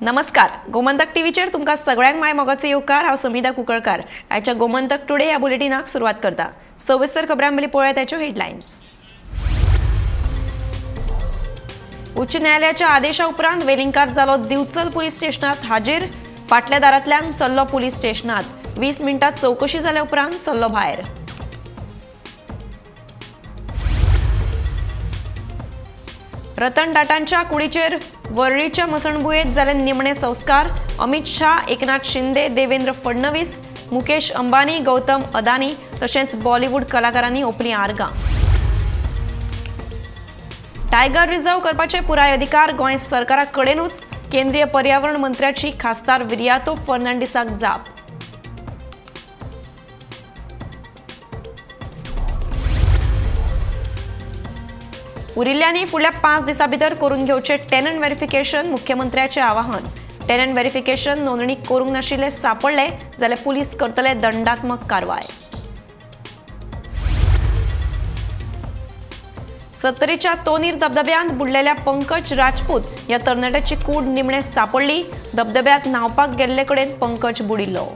नमस्कार, गोमंतक टीव्हीचेर तुमकां सगळ्यांक my मोगाचो येवकार। हांव समिधा कुंकळकार आयच्या गोमंतक टुडे ह्या बुलेटिनाक सुरवात करता। सविस्तर खबरां पयलीं पळोवया ताच्यो हेडलायन्स। उच्च न्यायालयाच्या आदेशा उपरांत वेलिंगकार जालो दिवचल पुलीस स्टेशनात हाजीर। फाटल्या दारांतल्यान सरलो पुलीस स्टेशनात। 20 मिनटां चवकशी जाल्या उपरांत सरलो भायर। रतन टाटांच्या कुडीचेर वरळीच्या मसणभुंयेत जाले निमणे संस्कार। अमित शाह, एकनाथ शिंदे, देवेंद्र फडणवीस, मुकेश अंबानी, गौतम अदानी तशेंच बॉलिवूड कलाकारांनी ओपली आर्गां। टायगर रिझर्व करपाचे पुराय अधिकार गोंय सरकारा कडेनूच, केंद्रीय पर्यावरण मंत्र्याची खासदार विरियातो फर्नांडीसाक जाप। उरिल्ल्यांनी फुडल्या 5 दिसां भितर करून घेवचे टेनंट व्हेरिफिकेशन, मुख्यमंत्र्याचे आवाहन। टेनंट व्हेरिफिकेशन नोंदणी करूंक नाशिल्ले सापडले जाल्यार पुलीस करतले दंडात्मक कारवाय। सत्तरीच्या तोनीर धबधब्यांत बुडलेल्या पंकज राजपूत ह्या तरणाट्याची कूड निमणे सापडली। धबधब्यांत न्हांवपाक गेल्ले कडेन पंकज बुडिल्लो।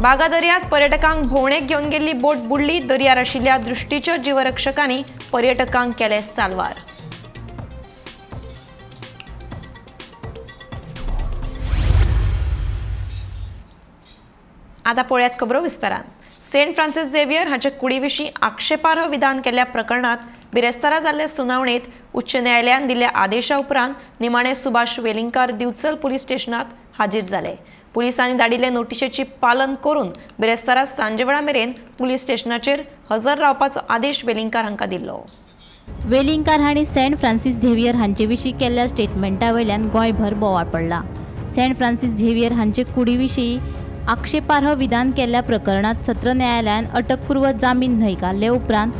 बागा दर्यांत पर्यटकांक भोंवडेक घेवन गेल्ली बोट बुडली। दर्यार आशिल्ल्या दृष्टीच्या जीवरक्षकांनी पर्यटकांक केले साल्वार। आतां पळयात खबरो विस्तारान। सेंट फ्रांसीस झेवियर हाचे कुडी विशीं आक्षेपार्ह विधान केल्ल्या प्रकरणांत बिरेस्तारा जाल्ले सुनावणेंत उच्च न्यायालयान दिल्ल्या आदेशा उपरांत निमाणे सुभाष वेलिंगकार दिवचल पुलीस स्टेशनात हाजीर जाले। पुलिसांनी धाडिल्ले नोटिशेची पालन करून बिरेस्तारा सांजेवेळा मेरेन पुलीस स्टेशनाचेर हजर रावपाचो आदेश वेलिंगकार हांकां दिल्लो। वेलिंगकार हांणी सेंट फ्रांसीस झेवियर हांचे विशीं केल्ल्या स्टेटमेंटा वयल्यान गोंयभर बोवाळ पडला। सेंट फ्रांसीस झेवियर हांचे कुडी विशीं आक्षेपार्ह विधान केल्ल्या प्रकरणांत सत्र न्यायालयान अटकपूर्व जामीन न्हयकारले उपरांत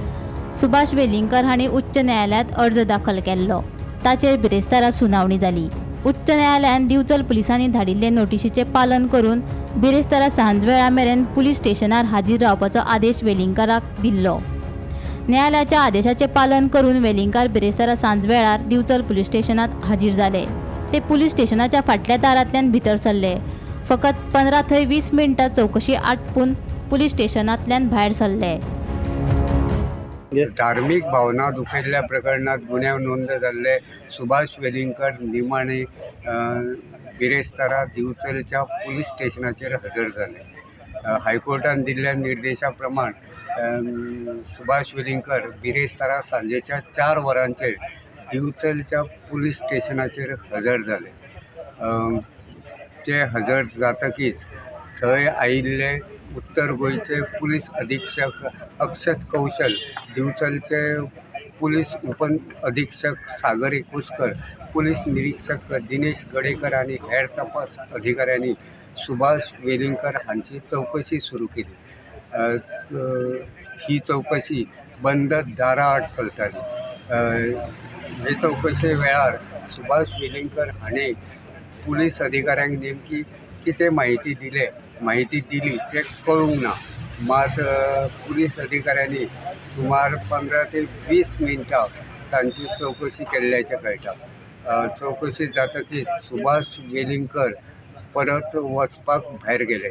सुभाष वेलिंगकार हांणी उच्च न्यायालयांत अर्ज दाखल केल्लो। ताचेर बिरेस्तारा सुनावणी जाली। उच्च न्यायालयान दिवचल पुलिसांनी धाडिल्ले नोटिशीचें पालन करून बिरेस्तारा सांजवेळा मेरेन पुलीस स्टेशनार हाजीर रावपाचो आदेश वेलिंगकाराक दिल्लो। न्यायालयाच्या आदेशाचें पालन करून वेलिंगकार बिरेस्तारा सांजवेळार दिवचल पुलीस स्टेशनांत हाजीर जाले। ते पुलीस स्टेशनाच्या फाटल्या दारांतल्यान भितर सरले। फकत 15 थंय 20 मिनटां चवकशी आटपून पुलीस स्टेशनांतल्यान भायर सरले। धार्मीक भावना दुखयल्ल्या प्रकरणात गुन्यांव नोंद जाल्ले सुभाष वेलिंगकर निमाणे बिरेस्तारा दिवचलच्या पुलीस स्टेशनाचेर हजर जाले। हायकोर्टान दिल्ल्या निर्देशा प्रमाण सुभाष वेलिंगकर बिरेस्तारा सांजेच्या 4 वरांचेर दिवचलच्या पुलीस स्टेशनाचेर हजर जाले। ते हजर जातकीच थंय आयिल्ले उत्तर गोंयचे पुलीस अधीक्षक अक्षत कौशल, दिवचलचे पुलीस उप अधीक्षक सागर एकुसकर, पुलीस निरीक्षक दिनेश गडेकर आनी हेर तपास अधिकाऱ्यांनी सुभाष वेलिंगकर हांची चवकशी सुरू केली। ही चवकशी बंद दारा आड चलताली। हे चवकशे वेळार सुभाष वेलिंगकर हांणी पुलीस अधिकाऱ्यांक नेमकी कितें म्हायती दिली तें कळूंक ना। मात पुलीस अधिकाऱ्यांनी सुमार 15 ते 20 मिनटां तांची चवकशी केल्ल्याचें कळटा। चवकशी जातकीच सुभाष वेलिंगकर परत वचपाक भायर गेले।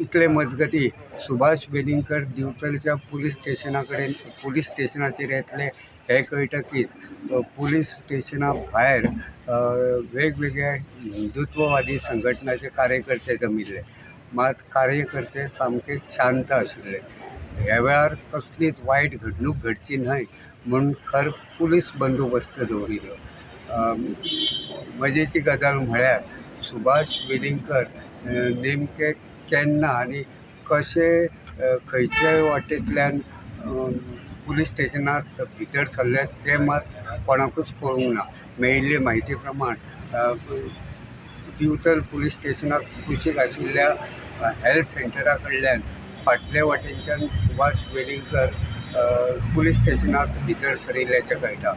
इतले मजगती सुभाष वेलिंगकर दिवचलच्या पुलीस स्टेशनाचेर येतले हें कळटकीच पुलीस स्टेशना भायर वेगवेगळ्या हिंदुत्ववादी संघटनाचे कार्यकर्ते जमिल्ले। मात कार्यकर्ते सामके शांत आशिल्ले। ह्या वेळार कसलीच वायट घडणूक घडची न्हय म्हूण खर पुलीस बंदोबस्त दवरिल्लो। मजेची गजाल म्हळ्यार सुभाष वेलिंगकर नेमके केन्ना आनी कशे खंयचे वाटेंतल्यान पुलीस स्टेशनात भितर सरले तें मात कोणाकूच कळूंक ना। मेळिल्ले म्हायती प्रमाण दिवचल पुलीस स्टेशनाक कुशीक आशिल्ल्या हेल्थ सेंटरा कडल्यान फाटले वाटेनच्यान सुभाष वेलिंगकर पुलीस स्टेशनात भितर सरिल्ल्याचें कळटा।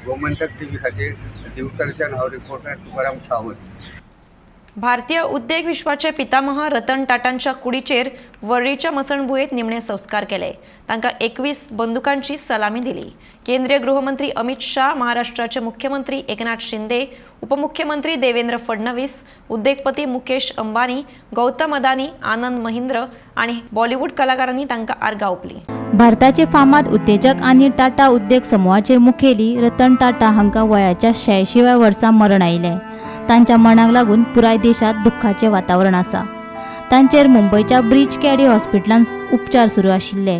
गोमंतक टीव्ही खातीर दिवचलच्यान हांव रिपोर्टर तुकाराम सावंत। भारतीय उद्देग विश्वाचे पितामह रतन टाटांच्या कुडीचेर वर्ळीच्या मसणभुंयेंत निमणे संस्कार केले. तांकां 21 बंदुकांची सलामी दिली. केंद्रीय गृहमंत्री अमित शाह, महाराष्ट्राचे मुख्यमंत्री एकनाथ शिंदे, उपमुख्यमंत्री देवेंद्र फडणवीस, उद्देगपती मुकेश अंबानी, गौतम अदानी, आनंद महिंद्र आनी बॉलिवूड कलाकारांनी तांकां आर्गां ओंपली. भारताचे फामाद उद्देजक आनी टाटा उद्देग समूहाचे मुखेली रतन टाटा हांकां वयाच्या 86व्या वर्सा मरण आयलें. तांच्या मरणाक लागून पुराय देशांत दुख्खाचें वातावरण आसा. तांचेर मुंबयच्या ब्रीच कॅडी हॉस्पिटलांत उपचार सुरू आशिल्ले.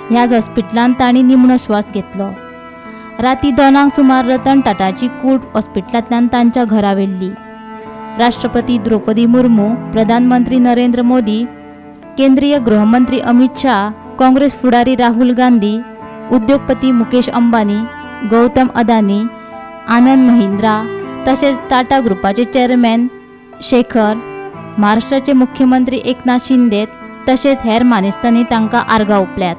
ह्याच हॉस्पिटलांत तांणी निमणो श्वास घेतलो. राती 2 सुमार रतन टाटाची कूड हॉस्पिटलांतल्यान तांच्या घरा व्हेल्ली. राष्ट्रपती द्रौपदी मुर्मू, प्रधानमंत्री नरेंद्र मोदी, केंद्रीय गृहमंत्री अमित शाह, काँग्रेस फुडारी राहुल गांधी, उद्योगपती मुकेश अंबानी, गौतम अदानी, आनंद महिंद्रा तसेच टाटा ग्रुपाचे चेअरमॅन शेखर, महाराष्ट्राचे मुख्यमंत्री एकनाथ शिंदे तसेच हेर मानेस्तांनी तांकां आर्गां ओंपल्यात.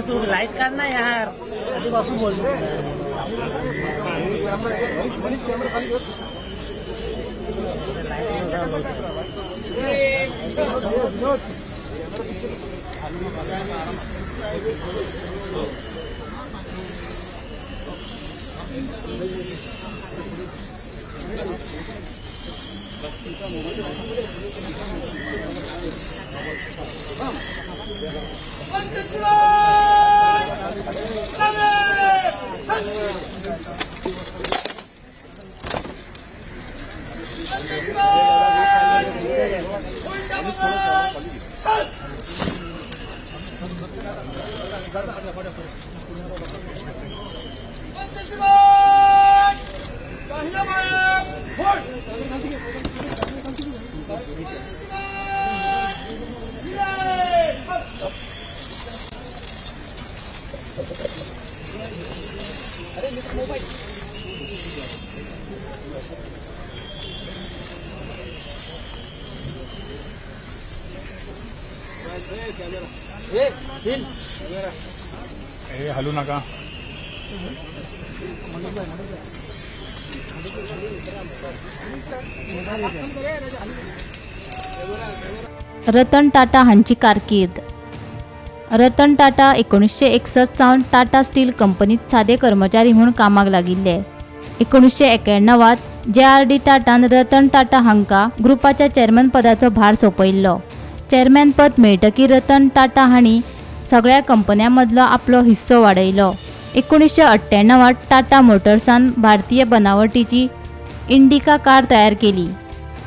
तू लाईट काढ ना यार, आधीपासून बोलतो. हलू नका. रतन टाटा हांची कारकीर्द. रतन टाटा 1961 सावन टाटा स्टील कंपनीत सादे कर्मचारी म्हूण कामाक लागिल्ले. 1991 JRD टाटान रतन टाटा हांकां ग्रुपाच्या चेअरमॅन पदाचो भार सोंपयिल्लो. चेअरमॅन पद मेळटकीर रतन टाटा हांणी सगळ्या कंपन्यां मदलो आपलो हिस्सो वाडयलो. 1998 टाटा मोटर्सान भारतीय बनावटीची इंडिका कार तयार केली.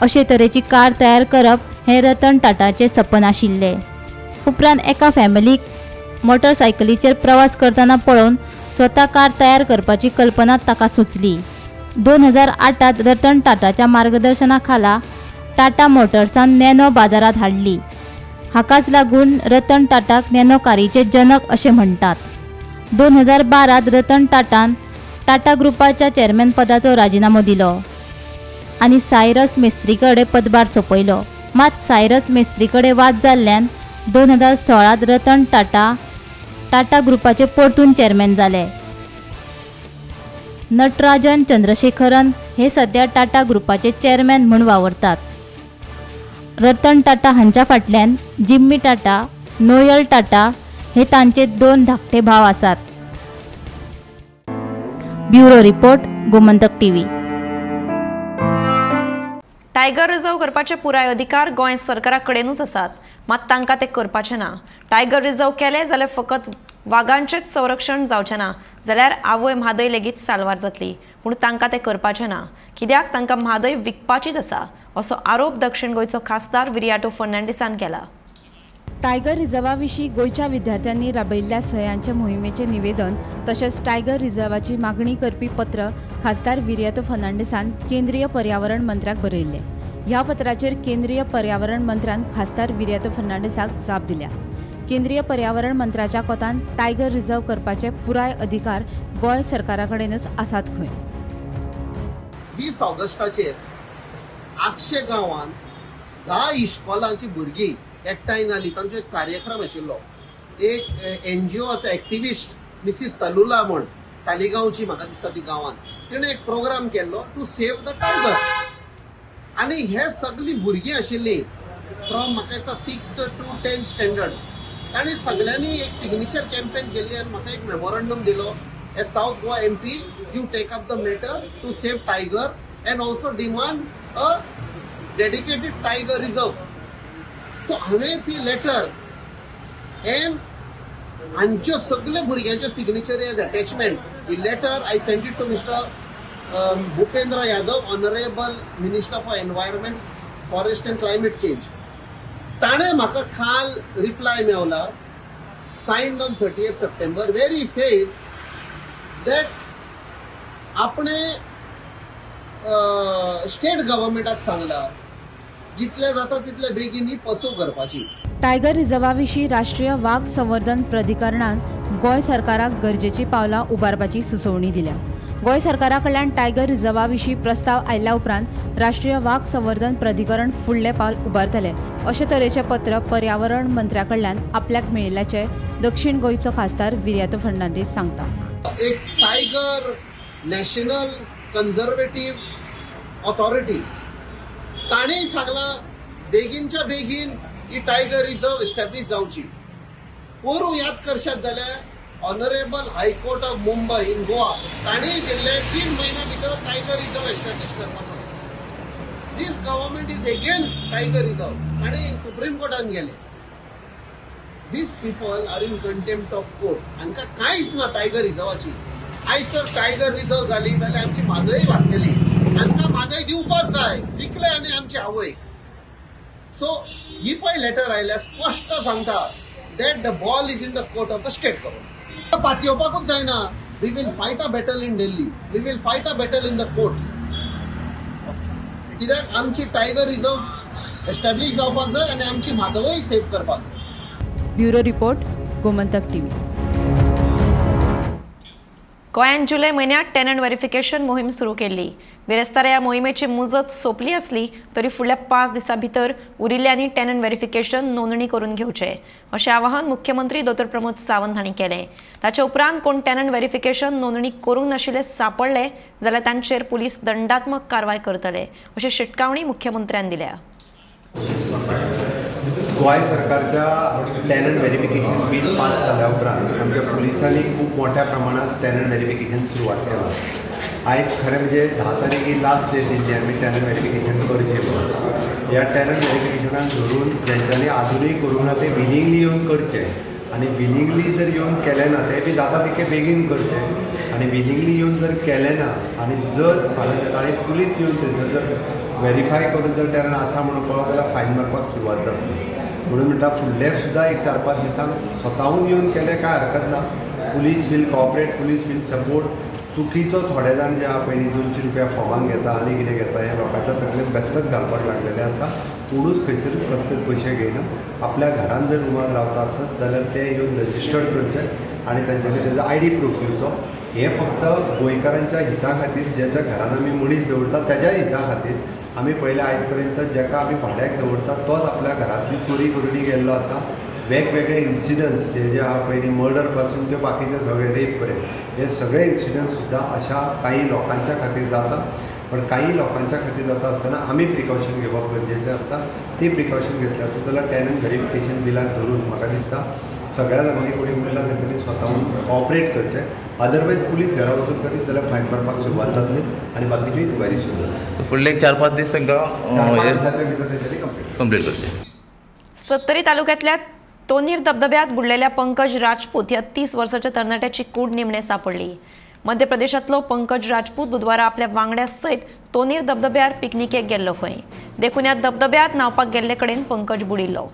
अशे तरेची कार तयार करप हें रतन टाटाचें सपन आशिल्लें. उपरांत एका फॅमिलीक मोटरसायकलीचेर प्रवास करतना पळोवन स्वता कार तयार करपाची कल्पना ताका सुचली. 2008 रतन टाटाच्या मार्गदर्शना खाला टाटा मोटर्सान नॅनो बाजारांत हाडली. हाकाच लागून रतन टाटाक नॅनो कारीचे जनक अशें म्हणटात. 2012 रतन टाटान टाटा ग्रुपाच्या चेअरमॅन पदाचो राजिनामो दिलो आनी सायरस मिस्त्री कडेन पदभार सोंपयलो. मात सायरस मिस्त्री कडेन वाद जाल्ल्यान 2016 रतन टाटा टाटा ग्रुपाचे परतून चेअरमॅन जाले. नटराजन चंद्रशेखरन हे सध्या टाटा ग्रुपाचे चेअरमॅन म्हूण वावरतात. रतन टाटा हांच्या फाटल्यान जिम्मी टाटा, नोयल टाटा हे तांचे 2 धाकटे भाव आसात. Bureau report, Gomantak TV. Tiger reserve करपाचे पुराय अधिकार गोंय सरकारा कडेनूच आसात, मात तांकां ते करपाचे ना. टायगर रिझर्व केले जाल्यार फकत वागांचेच संरक्षण जावचें ना, जाल्यार आवय म्हादय लेगीत साल्वार जातली. पूण तांकां ते करपाचें ना, कित्याक तांकां म्हादय विकपाचीच आसा, असो आरोप दक्षिण गोंयचो खासदार विरियाटो फर्नांडीसान केला. टायगर रिझर्वा विशीं गोंयच्या विद्यार्थ्यांनी राबयिल्ल्या सयांच्या मोहिमेचें निवेदन तशेंच टायगर रिझर्वाची मागणी करपी पत्र खासदार विरियातो फर्नांडीसान केंद्रीय पर्यावरण मंत्र्याक बरयिल्लें. ह्या पत्राचेर केंद्रीय पर्यावरण मंत्र्यान खासदार विरियातो फर्नांडीसाक जाप दिल्या. केंद्रीय पर्यावरण मंत्र्याच्या कोतान टायगर रिझर्व करपाचे पुराय अधिकार गोंय सरकारा कडेनूच आसात खंय. 20 ऑगस्टाचेर आगशे गांवांत 10 इश्कोलांची भुरगीं एकठांय जाली. तांचो एक कार्यक्रम आशिल्लो. एक एनजीओ आसा, एक्टिविस्ट मिसीस तलुला म्हण, तालिगांवची म्हाका दिसता ती गांवांत, तिणें एक प्रोग्राम केल्लो टू सेव्ह the tiger. आनी हे सगळीं भुरगीं आशिल्लीं फ्रॉम म्हाका दिसता 6th to 10th standard. तांणी सगळ्यांनी एक सिग्नेचर कॅम्पेन केल्ली आनी म्हाका एक मेमोरंडम दिलो, as South Goa MP you take up the matter to save tiger and also demand a dedicated tiger reserve. So हांवें ती लेटर एंड हांच्यो सगळे भुरग्यांच्यो सिग्नेचर एज अटॅचमेंट ही letter I sent it to mister Bhupendra Yadav, honourable minister for environment, forest and climate change. ताणें म्हाका काल reply Mewla, signed on 30 September, where he says that आपणे स्टेट गव्हर्मेंटाक सांगला जितले जाता तितले बेगीन ही पसो करपाची. टायगर रिझर्वा विशीं राष्ट्रीय वाग संवर्धन प्राधिकरणान गोंय सरकाराक गरजेची पावलां उबारपाची सुचोवणी दिल्या. गोंय सरकारा कडल्यान टायगर रिझर्वा विशीं प्रस्ताव आयल्या उपरांत राष्ट्रीय वाग संवर्धन प्राधिकरण फुडलें पावल उबारतले अशे तरेचें पत्र पर्यावरण मंत्र्या कडल्यान आपल्याक मेळिल्ल्याचें दक्षिण गोंयचो खासदार विरियातो फर्नांडीस सांगता. एक टायगर नॅशनल कन्झर्वेटिव्ह ऑथॉरिटी ताणें सांगलां बेगीनच्या बेगीन ही टायगर रिझर्व एस्टॅब्लीश जावची. पोरूं याद करशात जाल्यार honourable high court of Mumbai in Goa ताणें दिल्लें 3 म्हयन्या भितर टायगर रिझर्व एस्टॅब्लीश करपाचो. This government is against tiger reserve. ताणें सुप्रीम कोर्टान गेले. These people are in contempt of court. हांकां कांयच ना टायगर रिझर्वाची. आयज जर टायगर रिझर्व जाली जाल्यार आमची म्हादय वाचतली. हांकां म्हादय दिवपाक जाय, विकले आनी आमची आवय. सो ही पळय लेटर आयल्या स्पश्ट सांगता that the ball is in the court of the state government. पातयेवपाकूच जायना. We will fight a battle in Delhi, we will fight a battle in the courts. कित्याक आमची टायगर रिझर्व एस्टॅब्लीश जावपाक जाय आनी आमची म्हादय सेव्ह करपाक. Bureau report, Gomantak TV. गोंयांत जुलय म्हयन्यांत टेनंट व्हेरिफिकेशन मोहीम सुरू केल्ली. बिरेस्तारा ह्या मोहिमेची मुजत सोंपली आसली तरी फुडल्या 5 दिसां भितर उरिल्ल्यांनी टेनंट व्हेरिफिकेशन नोंदणी करून घेवचें अशें आवाहन मुख्यमंत्री दोतोर प्रमोद सावंत हांणी केलें. ताचे उपरांत कोण टेनंट व्हेरिफिकेशन नोंदणी करूंक नाशिल्ले सांपडले जाल्यार तांचेर पुलीस दंडात्मक कारवाय करतले अशी शिटकावणी मुख्यमंत्र्यान दिल्या. गोंय सरकारच्या टॅनंट व्हेरिफिकेशन बील पास जाल्या उपरांत आमच्या पुलिसांनी खूब मोठ्या प्रमाणात टॅनंट व्हेरिफिकेशन सुरवात केला. आयज खरें म्हणजे 10 तारीख ही लास्ट डेट दिल्ली आमी टॅनंट व्हेरिफिकेशन करचें म्हणून. ह्या टॅनंट व्हेरिफिकेशनाक धरून जेंच्यांनी आजुनूय करूंक ना ते विलिंगली येवन करचें आनी विलिंगली जर येवन केलें ना तें बी जाता तितकें बेगीन करचें आनी विलिंगली येवन जर केलें ना आनी जर फाल्यां सकाळीं पुलीस येवन थंयसर जर व्हेरीफाय करून जर टॅनंट आसा म्हणून कळ्ळो जाल्यार फायन मारपाक सुरवात जातली. म्हणून म्हणटा फुडले सुद्दां एक 4-5 दिसांक स्वताहून येवन केलें कांय हरकत ना. Police will cooperate, police will support. चुकीचो थोडे जाण जे आहा पयलीं 200 रुपया फॉर्मान घेता आनी कितें घेता हें लोकांच्या तकलेन बेश्टेच घालपाक लागलेलें आसा. कोणूच खंयसर कसलेच पयशे घेयना. आपल्या घरान जर रुमान रावता आसत जाल्यार ते येवन रजिस्टर्ड करचे आनी तांच्यांनी तेजो आयडी प्रूफ दिवचो. हें फक्त गोंयकारांच्या हिता खातीर, ज्याच्या घरान आमी मनीस दवरता तेज्या हिता खातीर. आमी पयलें आयज पर्यंत जेका आमी भाड्याक दवरता तोच आपल्या घरांतली चोरी करून गेल्लो आसा. वेगवेगळे इन्सिडंट्स हे जे आहा पयलीं मर्डर पासून त्यो बाकीचे सगळे रेप पर्यंत हे सगळे इन्सिडंट्स सुद्दां अशा काही लोकांच्या खातीर जाता. पण काही लोकांच्या खातीर जाता आसतना आमी प्रिकॉशन घेवप गरजेचें आसता. ती प्रिकॉशन घेतली आसत जाल्यार टॅनंट व्हेरिफिकेशन बिलाक धरून म्हाका दिसता सगळ्या लोकांनी कोणी उरला तेंच्यांनी स्वताहून कॉपरेट करचें. अदरवायज पुलीस घरा वचून करीत जाल्यार फायन मारपाक सुरवात जातली आनी बाकीच्यो इन्क्वायरी सुरू जातली. फुडले 4-5 दीस तांकां 4-5 दिसांच्या भितर तेंच्यांनी कंप्लीट करचें. सत्तरी तालुक्यांतल्या तोनीर धबधब्यात बुडलेल्या पंकज राजपूत ह्या 30 वर्साच्या तरणाट्याची कूड निमणे सापडली. मध्य प्रदेशांतलो पंकज राजपूत बुधवारा आपल्या वांगड्या सयत तोनीर धबधब्यार पिकनिकेक गेल्लो खंय. देखून ह्या धबधब्यात न्हांवपाक गेल्ले कडेन पंकज बुडिल्लो.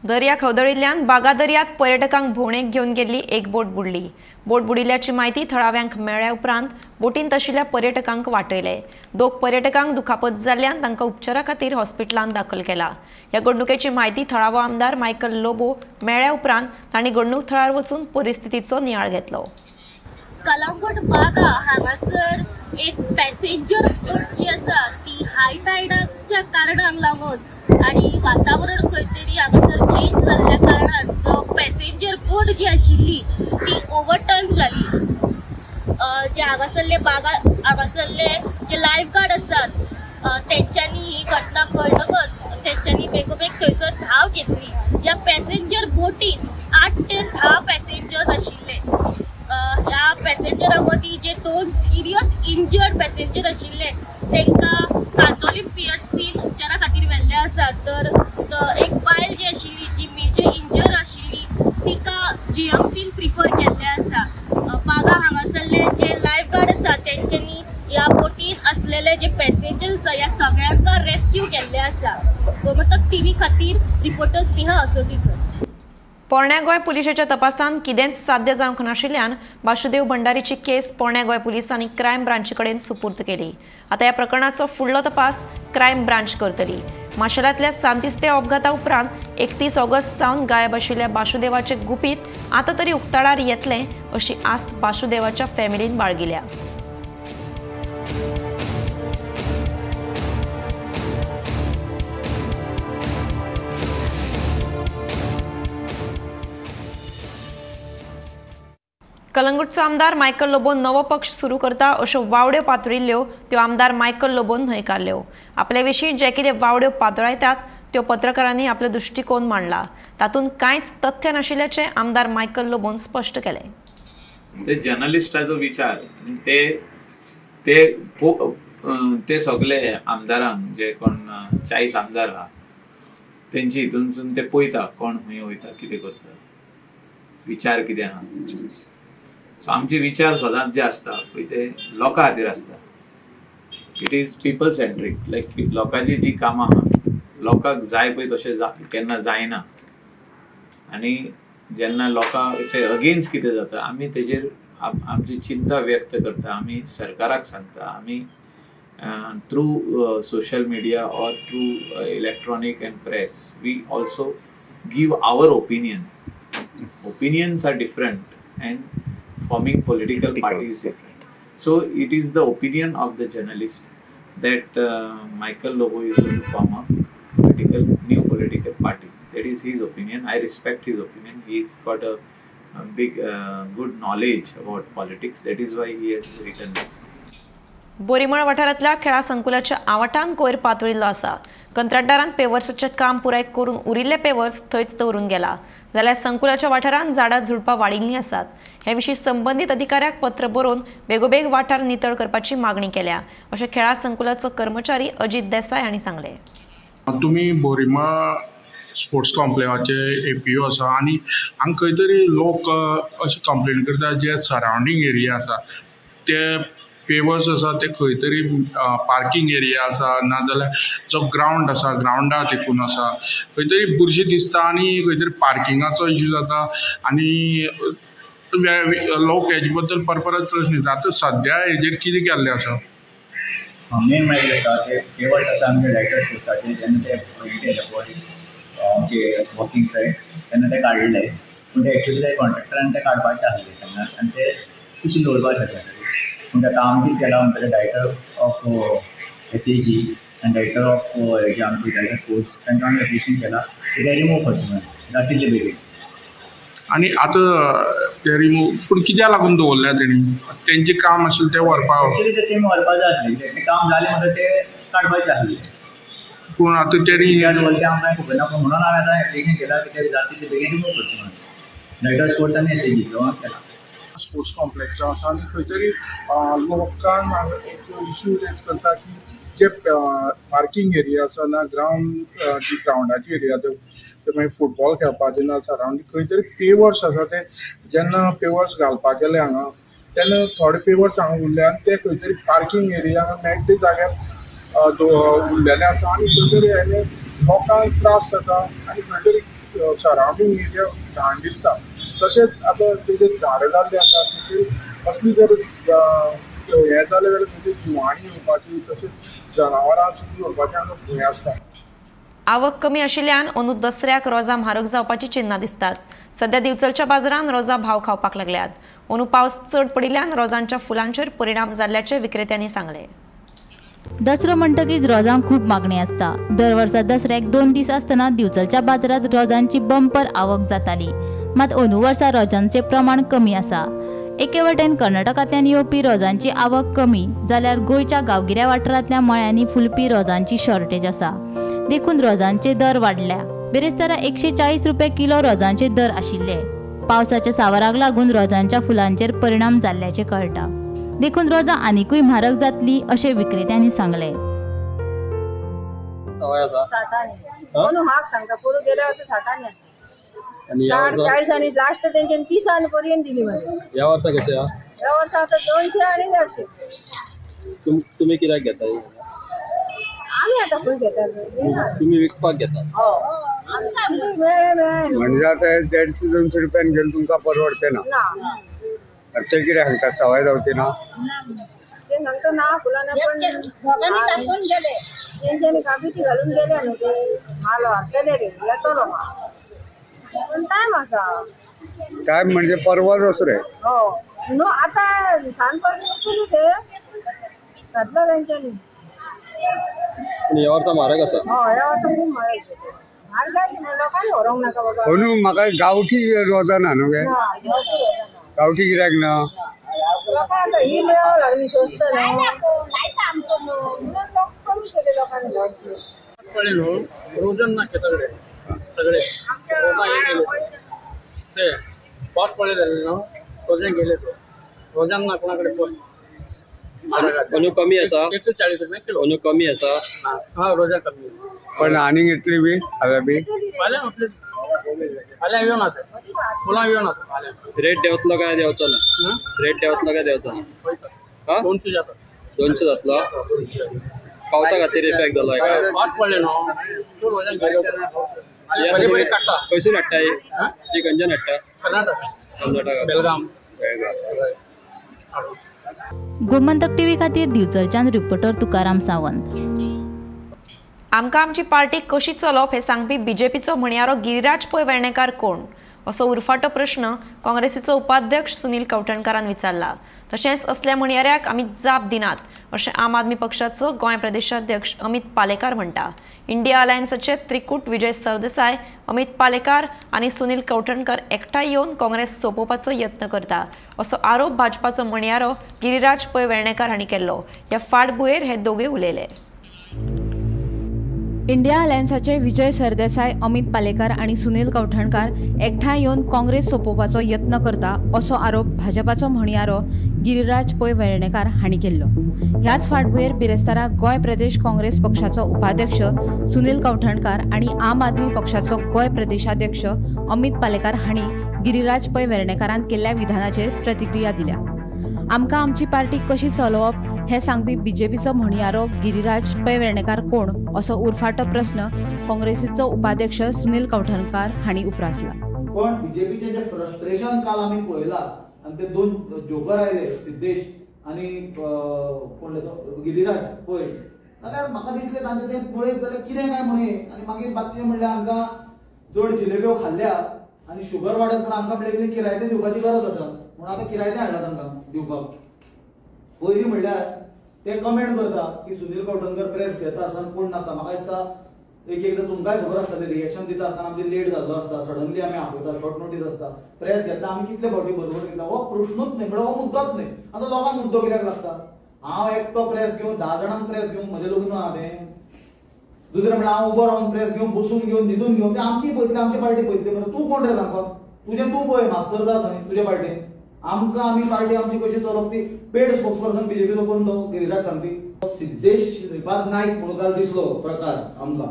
दर्या खवदळिल्ल्यान बागा दर्यात पर्यटकांक भोंवडेक घेवन गेल्ली एक बोट बुडली. बोट बुडिल्ल्याची म्हायती थळाव्यांक मेळ्ळ्या उपरांत बोटींत आशिल्ल्या पर्यटकांक वाटयले. 2 पर्यटकांक दुखापत जाल्ल्यान तांकां उपचारा खातीर हॉस्पिटलांत दाखल केला. ह्या घडणुकेची म्हायती थळावो आमदार मायकल लोबो मेळ्ळ्या उपरांत तांणी घडणूक थळार वचून परिस्थितीचो नियाळ घेतलो. कलंगूट बागा हांगासर एक पॅसेंजर बोट जी आसा ती हाय टायडाच्या कारणाक लागून आणि वातावरण खंय तरी हांगासर चेंज जाल्ल्या कारणान जो पॅसेंजर बोट जी आशिल्ली ती ओवरटर्न जाली. जे हांगासरले बागा हांगासरले जे लायफ गार्ड आसात तेंच्यांनी ही घटना कळटकच तेंच्यांनी बेगोबेग थंयसर धांव घेतली. ह्या पॅसेंजर बोटीन 8 ते 10 पॅसेंजर्स आशिल्ले. ह्या पॅसेंजरा मदीं जे 2 सिरियस इंजर्ड पॅसेंजर आशिल्ले तांकां कांदोलीम PHC उपचारा खातीर व्हेल्ले आसात. तर एक बायल जी आशिल्ली जी मेजर इंजर आशिल्ली तिका GMCन प्रिफर केल्ले आसा. बागा हांगासरले जे लायफ गार्ड आसा तेंच्यांनी ह्या बोटीन आसलेले जे पॅसेंजर्स आसा ह्या सगळ्यांक रेस्क्यू केल्ले आसा. गोमंतक टीव्ही खातीर रिपोर्टर स्नेहा असोटीकर. पोरण्या गोंय पुलिशेच्या तपासांत कितेंच साध्य जावंक नाशिल्ल्यान वासुदेव भंडारीची केस पोरण्या गोंय पुलिसांनी क्रायम ब्रांची कडेन सुपूर्द केली. आतां ह्या प्रकरणाचो फुडलो तपास क्रायम ब्रांच करतली. माशेलांतल्या सांतिस्ते अपघाता उपरांत 31 ऑगस्ट सावन गायब आशिल्ल्या वासुदेवाचें गुपीत आतां तरी उक्ताडार येतलें अशी आस्त वासुदेवाच्या फॅमिलीन बाळगिल्या. कलंगूटचो आमदार मायकल लोबो नवो पक्ष सुरू करता अश्यो वावड्यो पातळिल्ल्यो त्यो आमदार मायकल लोबोन न्हयकारल्यो. आपले विशीं जे कितें वावड्यो पातळायतात त्यो पत्रकारांनी आपलो दृश्टिकोन मांडला. तातूंत कांयच तथ्य नाशिल्ल्याचें आमदार मायकल लोबोन स्पश्ट केलें. ते जर्नलिस्टाचो विचार ते ते ते सगळे आमदारांक जे कोण 40 आमदार आहा तेंची हितूनसून ते पळयता कोण खंय वयता कितें करता विचार कितें आहा. सो आमचे विचार सदांच जे आसता पळय ते लोकां खातीर आसता. It is people centric. Like लोकांची जी कामां आहा लोकांक जाय पळय तशें केन्ना जायना आनी जेन्ना लोकांचे अगेन्स्ट कितें जाता आमी तेजेर आमची चिंता व्यक्त करता. आमी सरकाराक सांगता. आमी through social media or through electronic and press we also give our opinion. Opinions are different and forming political party is different. So it is the opinion of the journalist that Michael Lobo is going to form a new political party. That is his opinion. I respect his opinion. He's got a big good knowledge about politics. That is why he has written this. Borimal वाठारांतल्या खेळा संकुलाच्या आवाठान कोयर पातळिल्लो आसा. कंत्राटदारान पेवर्साचें काम पुराय करून उरिल्ले pavers थंयच दवरून गेला. जाल्यार संकुलाच्या वाठारांत झाडां झुडपां वाडिल्लीं आसात. हे विशीं संबंदीत अधिकाऱ्याक पत्र बरोवन बेगोबेग वाठार नितळ करपाची मागणी केल्या अशें खेळा संकुलाचो कर्मचारी अजित देसाय हांणी सांगलें. तुमी बोरीमळ स्पोर्ट्स कॉम्प्लेक्साचे APO आसा आनी हांगा खंय तरी लोक अशें कंप्लेन करता जे सरावंडींग एरिया आसा ते पेवर्स आसा ते खंय तरी पार्किंग एरिया आसा नाजाल्यार जो ग्रावंड आसा ग्रावंडा तेकून आसा खंय तरी बुरशी दिसता आनी खंय तरी पार्किंगाचो इश्यू जाता आनी लोक हेजे बद्दल परत परत प्रश्न येता. आतां सद्या हेजेर कितें केल्लें आसा? मेन म्हळ्यार कितें आसा ते पेवर्स आसा आमचे लायटर्स स्पोर्ट्साचे जेन्ना ते केले पळय आमचे वॉकिंग ट्रॅक तेन्ना ते काडले पूण ते एक्चुली ते कॉन्ट्रॅक्टरान ते काडपाचे आसले तेन्ना आनी ते कुशीन दवरपाचे आसले. पूण आतां आमी कितें केलां म्हणटलें, डायरेक्टर ऑफ SAG आनी डायरेक्टर ऑफ जे आमचे डायरेक्टर स्पोर्ट्स तांकां आमी एप्लिकेशन केलां ते रिमूव करचें म्हणून जाता तितले बेगीन. आनी आतां ते रिमूव पूण कित्याक लागून दवरल्या तेणी? तेंचें काम आशिल्लें तें व्हरपाक. एक्चुली ते तेमी व्हरपाक जाय आसलें, कित्याक तें काम जालें म्हणटकच ते काडपाचें आसलें. पूण आतां तेणी कित्याक दवरलें तें आमकां खबर ना, पूण म्हणून हांवें आतां एप्लिकेशन केलां की ते जाता तितले बेगीन रिमूव करचें म्हणून. डायरेक्टर स्पोर्ट्स आनी SAG दोगांक केलां. स्पोर्ट्स कॉम्प्लेक्स आसा आनी खंय तरी लोकांक एक इशू रेज करता की जे पार्किंग एरिया आसा ना ग्रावंड, जी ग्रावंडाची एरिया ते मागीर फुटबॉल खेळपाचे ना सरावंडींग खंय तरी पेवर्स आसा, ते जेन्ना पेवर्स घालपाक गेले हांगा तेन्ना थोडे पेवर्स हांगा उरले आनी ते खंय तरी पार्किंग एरिया मेळटे जाग्यार उरलेले आसा आनी खंय तरी हें लोकांक त्रास जाता आनी खंय तरी सरावंडींग एरिया घाण दिसता. तशेंच आतां तेजेर झाडां जाल्लीं आसा तेजेर असली जर हें जालें जाल्यार तेजेर जिवाणी येवपाची तशेंच जनावरां सुद्दां येवपाची आमकां भंय आसता. आवक कमी आशिल्ल्यान अंदू दसऱ्याक रोजां म्हारग जावपाची चिन्नां दिसतात. सध्या दिवचलच्या बाजारांत रोजां भाव खावपाक लागल्यात. अंदू पावस चड पडिल्ल्यान रोजांच्या फुलांचेर परिणाम जाल्ल्याचें विक्रेत्यांनी सांगलें. दसरो म्हणटकीच रोजांक खूब मागणी आसता. दर वर्सा दसऱ्याक 2 दीस आसतना दिवचलच्या बाजारांत रोजांची बंपर आवक जाताली. मात अंदू वर्सा रोजांचें प्रमाण कमी आसा. एके वटेन कर्नाटकांतल्यान येवपी रोजांची आवक कमी जाल्यार गोंयच्या गांवगिऱ्या वाठारांतल्या मळ्यांनी फुलपी रोजांची शॉर्टेज आसा. देखून रोजांचे दर वाडल्या. बिरेस्तारा 140 रुपये किलो रोजांचे दर आशिल्ले. पावसाच्या सावराक लागून रोजांच्या फुलांचेर परिणाम जाल्ल्याचें कळटा. देखून रोजां आनिकूय म्हारग जातली अशें विक्रेत्यांनी सांगलें. 40 आणि लास्ट तेंच्यानी 30 पर्यंत दिली. ह्या वर्सा कशें? ह्या वर्सा आतां 200 आनी 150. तुमी कित्याक घेता? आमी आतां खंय घेता? तुमी विकपाक घेता? म्हणजे आतां 150-200 रुपयान घेवन तुमकां परवडचें ना. ते कितें सांगता सवाय जावची ना? ते सांगता ना फुलां ना, पण तेंच्यांनी काबीती घालून गेले न्हू, ते माल हाडटले रे, येतलो माल, पण टायम आसा. टायम म्हणजे परवा दसरे. हो न्हू आतां सान पर्यंत ते घातला तेंच्यांनी. ह्या वर्सा म्हारग आसा. हय, ह्या वर्सा खूब म्हारग. लोकांनी व्हरूंक नाका बाबा. अंदू म्हाका गांवठी रोजां ना न्हू गे? गांवठी गिरायक ना. लोकांक आतां ही मेळोंक लागली स्वस्त न्हू, लोक कमी केले लोकांनी. पळय न्हू रोजन ना शेता कडेन सगळे रोजां हे गेले, ते पावस पडले जाले न्हू, रोजां गेले, रोजां ना कोणा कडेन. अंदू कमी आसा, 140 रुपये किलो. अंदू कमी आसा. हा, रोजां कमी. पण आनीक येतली बी हांवें बी फाल्यां फाल्यां येवन आसा, फुलां येवन आसा फाल्यां. रेट देंवतलो काय देंवचो ना? रेट देंवतलो काय देंवचो ना? 200 जाता. 200 जातलो? पावसा खातीर इफेक्ट जालो काय? पावस पडले न्हू, रोजां गेले. खंयसून हाडटा ही? खंयच्यान हाडटा? कर्नाटक. कर्नाटक, बेलगाम. बेळगांव. गोमंतक टीव्ही खातीर दिवचलच्यान रिपोर्टर तुकाराम सावंत. आमकां आमची पार्टी कशी चलोवप हें सांगपी बीजेपीचो म्हणयारो गिरिराज पै वेर्णेकार कोण असो उरफाटो प्रश्न काँग्रेसीचो उपाध्यक्ष सुनील कवठणकारान विचारला. तशेंच असल्या म्हणयाऱ्याक आमी जाप दिनात अशें आम आदमी पक्षाचो गोंय प्रदेशाध्यक्ष अमित पालेकार म्हणटा. इंडिया अलायन्साचे त्रिकूट विजय सरदेसाय, अमित पालेकार आनी सुनील कवठणकर एकठांय येवन काँग्रेस सोंपोवपाचो यत्न करता असो आरोप भाजपाचो म्हणयारो गिरिराज पै वेर्णेकार हांणी केल्लो. ह्या फाटभुंयेर हे दोगे उलयले. इंडिया अलायन्साचे विजय सरदेसाय, अमित पालेकार आनी सुनील कवठणकार एकठांय येवन काँग्रेस सोंपोवपाचो यत्न करता असो आरोप भाजपाचो म्हणयारो गिरिराज पै वेर्णेकार हांणी केल्लो. ह्याच फाटभुंयेर बिरेस्तारा गोंय प्रदेश काँग्रेस पक्षाचो उपाध्यक्ष सुनील कवठणकार आनी आम आदमी पक्षाचो गोंय प्रदेशाध्यक्ष अमित पालेकार हांणी गिरिराज पै वेर्णेकारान केल्ल्या विधानाचेर प्रतिक्रिया दिल्या. आमकां आमची पार्टी कशी चलोवप हें सांगपी बीजेपीचो म्हणयारो गिरिराज पै वेर्णेकार कोण असो उरफाटो प्रस्न काँग्रेसीचो उपाध्यक्ष सुनील कवठणकार हांणी उप्रासला. पण बीजेपीचे जे फ्रस्ट्रेशन काल आमी पळयला आनी ते दोन जोकर आयले, सिद्धेश आनी कोण तो गिरिराज पै, जाल्यार म्हाका दिसलें तांचे तें पळयत जाल्यार कितें काय म्हणून. आनी मागीर बाकीचे म्हणल्यार हांकां चड जिलेब्यो खाल्ल्या आनी शुगर वाडत म्हणून आमकां म्हणलें किरायतें दिवपाची गरज आसा म्हणून आतां किरायतें हाडला तांकां दिवपाक. पयलीं म्हणल्यार ते कमेंट करता की सुनील कवठणकर प्रेस घेता आसतना कोण नासता. म्हाका दिसता एक एकदां तुमकांय खबर आसतलें, रिएक्शन दिता आसतना आमचें लेट जाल्लो आसता, सडनली आमी आपयता, शॉर्ट नोटीस आसता. प्रेस घेतला आमी कितले फावटी बरोबर घेतला हो प्रश्नूच न्ही, म्हणल्यार हो मुद्दोच न्ही. आतां लोकांक मुद्दो कित्याक लागता? हांव एकटो प्रेस घेवन 10 जाणांक प्रेस घेवन म्हजें लग्न आहा तें. दुसरें म्हणल्यार हांव उबो रावन प्रेस घेवन बसून घेवन न्हिदून घेवन तें आमची पळयतली, आमची पार्टी पळयतली. म्हणून तूं कोण रे सांगपाक? तुजें तूं पळय, मास्तर जा थंय तुजे पार्टीन. आमकां आमी पार्टी आमची कशी चलोवप ती पेड स्पोक्स पर्सन बीजेपीचो कोण तो गिरिराज सांगपी सिद्धेश श्रीपाद नायक म्हणून काल दिसलो प्रकार आमकां.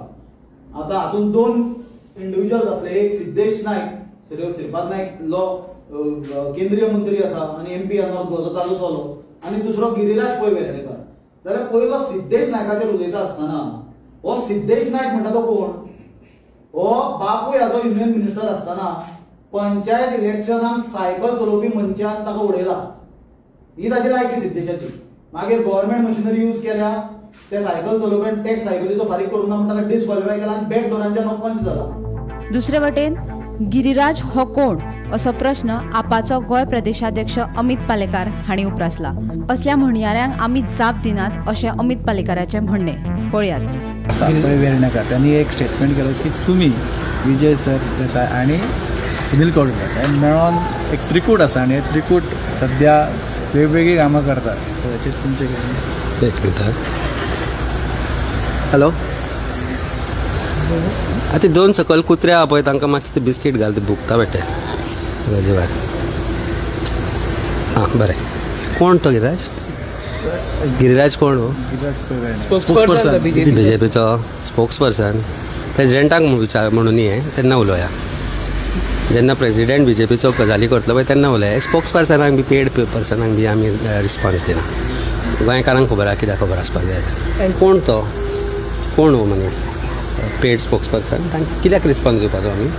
आतां हातूंत 2 इंडिविज्युअल आसले, एक सिद्धेश नायक श्रीपाद नायक लो केंद्रीय मंत्री आसा आनी एमपी नॉर्थ गोवाचो ताजो चलो, आनी दुसरो गिरिराज पै वेर्णेकर. जाल्यार पयलो सिद्धेश नायकाचेर उलयता आसतना हो सिद्धेश नायक म्हणटा तो कोण? हो बापूय हाजो युनियन मिनिस्टर आसतना पंचायत इलेक्शनाक सायकल चलोवपी मनशान ताका उडयला. ही ताची लायकी सिद्धेशाची. मागीर गव्हर्मेंट मशिनरी यूज केल्या, ते सायकल चलोवप्यान टॅक्स सायकलीचो फारीक करूंक ना म्हूण ताका डिस्क्वॉलिफाय केला आनी बॅक डोरांच्यान हो पंच जाला. दुसरे वटेन गिरिराज हो कोण असो प्रश्न आपाचो गोंय प्रदेशाध्यक्ष अमित पालेकार हांणी उप्रासला. असल्या म्हणयाऱ्यांक आमी जाप दिनात अशें अमित पालेकाराचें म्हणणें. पळयात. वेर्णेकर त्यांनी एक स्टेटमेंट केलं की तुम्ही विजय सर देसाय आणि सुनील कवठणकर हे मेळोन एक त्रिकूट आसा आनी हे त्रिकूट सध्या वेगवेगळी कामां करतात. सो हेचेर तुमचें कितें? एक मिनट. हॅलो, आतां 2 सकयल कुत्रे आहा पळय, तांकां मातशें ते बिस्कीट घाल, ते भुकता बेटे ताजे भायर. आं बरें. कोण तो गिरिराज? गिरिराज कोण हो? स्पोक्स बीजेपीचो स्पोक्स पर्सन. प्रेजिडेंटाक विचार म्हणून न्ही तेन्ना उलोवया, जेन्ना प्रेजिडेंट बीजेपीचो गजाली करतलो पळय तेन्ना उलोवया. स्पोक्स पर्सनाक बी पेड पर्सनाक बी आमी रिस्पॉन्स दिना. गोंयकारांक खबर आहा कित्याक खबर आसपाक जाय. कोण तो? कोण हो मनीस पेड स्पोक्स पर्सन? तांकां कित्याक रिस्पॉन्स दिवपाचो आमी?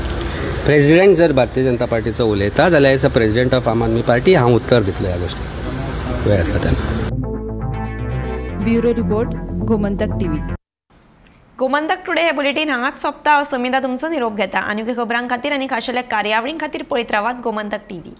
प्रेजिडेंट जर भारतीय जनता पार्टीचो उलयता जाल्यार as a president of Aam Aadmi Party हांव उत्तर दितलो ह्या गोश्टीक वेळ येतलो तेन्ना. Bureau report, Gomantak TV. Gomantak today हे बुलेटीन हांगाच सोंपता. हांव समिता तुमचो निरोप घेता. आनी खबरां खातीर आनी खाशेल्या कार्यावळीं खातीर पळयत रावात गोमंतक टीव्ही.